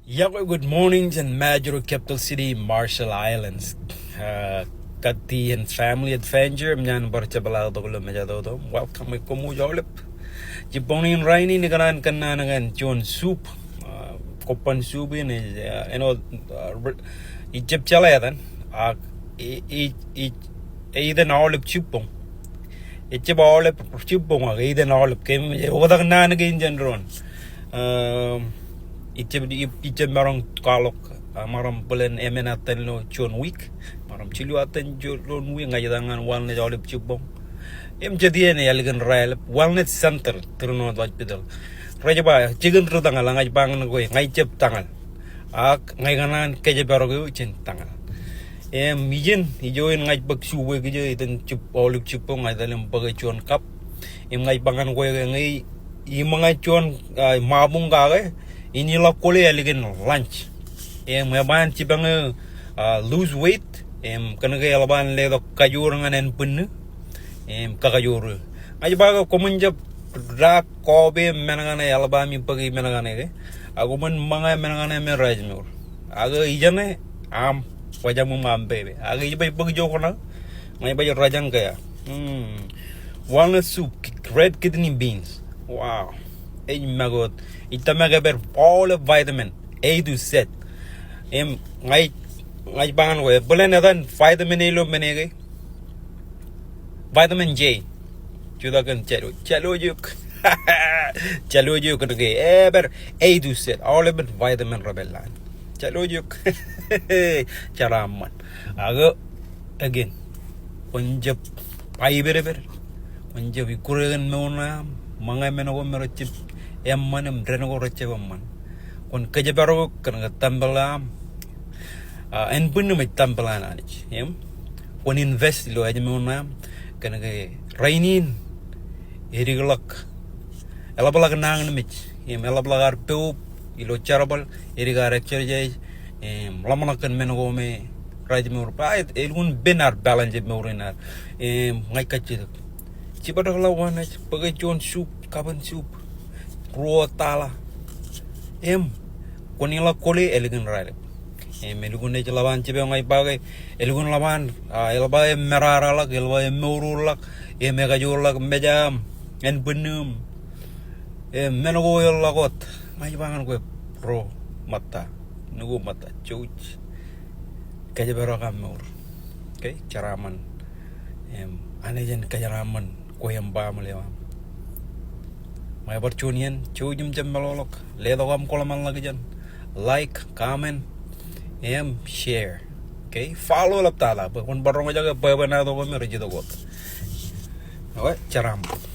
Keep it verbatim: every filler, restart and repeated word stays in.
Iọkwe, good morning jān Majuro, capital city, Marshall Islands. Uh, kati in family adventure, im ñan bar jepḷaaktok ilo mejatoto. Welcome, koṃij aolep. Jibboñ in rainin ikōṇaan kōnnaan kōn juon soup. Uh, kobban soup in, uh, āinwōt, uh, re-, ij jab jeḷā etan, ak i, i, i, eiten aolep jibboñ. Ejjab aolep jibboñ ak eiten aolep, ke im, e, oktak naan kein jān doon. Um, ij jab, ij, ij jab maroñ kwaḷọk, a, maroñ bōlen emān etan ilo juon wiik. Maroñ jilu etan juon wiik, ña ij itok ñan wellness aolep jibboñ. Im jet iien ālikin raelep, wellness center, Trinity Hospital. Rej ba, jikin ri tañal, ña ij ba ñan kwe, ña ij jab tañal. Ak ña ikōṇaan kōjparok eō jān tañal. Im ijin, ijo in ña ij bōk soup eo kōj, eiten jib-, aolep jibboñ, ña ij etal im bōke juon kap. Im ña ij ba ñan kwe ke ñe iṃōñā juon, a, ṃabuñ kake, in ilọk kwōle ālikin lunch. Im eban jipañ eō, a, lose weight, im kōnke eḷap an letok kajoor ñan ānbwinnū, im kakajoor eō. Ña ij ba ke koṃwin jab daak kope men kaṇe, eḷap ami bōki men kaṇe ke. Ak koṃwin ṃōñā men kaṇe me rice mour. Ak ijeṇe aṃ, wōj aṃ im aṃ pepe. Ak ij ba ij bōk ijo kōṇaan, ña ij ba ij rōjañ ke. Hmm. Walnut soup, red kidney beans. Wow. Ej make wōt. Ij tōmak ej pād aolep vitamin A to Z. Im ña ij, ña ij ba ñan kwe, bōlen etan vitamin A ilo men e ke. Vitamin J. Jutak kōn jālo, jālo eok. Jālo eok kōnke ej pād A to Z. Aolepen vitamin rej pād ḷọk. Jālo eok. Jeraaṃṃan. Ak, again, kwōn jab ba ippād ippād. Kwōn jab ikkure kōn mour ṇe aṃ. Ṃōñā men ko me rej jab eṃṃan im dān ko rej jab eṃṃan. Kwōn kōjparok eok kōnke tempeḷ eo aṃ, a, ānbwinnū im ej tempeḷ an Anij. Im kwōn invest ilo ājmour ṇe aṃ, kōnke rainin edik ḷọk, eḷap ḷọk nañinmej, im eḷap ḷọk ad poub ilo jerbal, edik ad exercise, im ḷōmṇak kōn men ko me rej mour. Ba, elukkuun pen ad balance mour in ad. Im ña ij kajjitōk, jibadekḷọk wōn ej bōke juon soup, cup in soup, ruo tala. Im kwōn ilọk kwōle ālikin raelep. Im elukkuun ej ḷap an jipañ, ña ij ba ke, elukkuun ḷap an, a, eḷap aō meraraḷọk, eḷap aō emour ḷọk, im ekajoor ḷọk mejā aṃ, ānbwinnū aṃ, im men ko eḷọk wōt. Ña ij ba ñan kwe, bro, ṃōtta, nukū ṃōtta, jouj kōjparok aṃ mour. Okay, jeraaṃṃan. Im Anij en kōjeraaṃṃan kwe im baaṃle eo aṃ. Ṃae bar juon iien, jouj im jab meḷọkḷọk. Letok aṃ kōḷmānḷọkjeṇ. Like, comment, im share. Okay, follow eḷaptata bwe kwōn bar roñjake bwebwenato ko me rej itok wōt. Okay, jeraaṃṃan.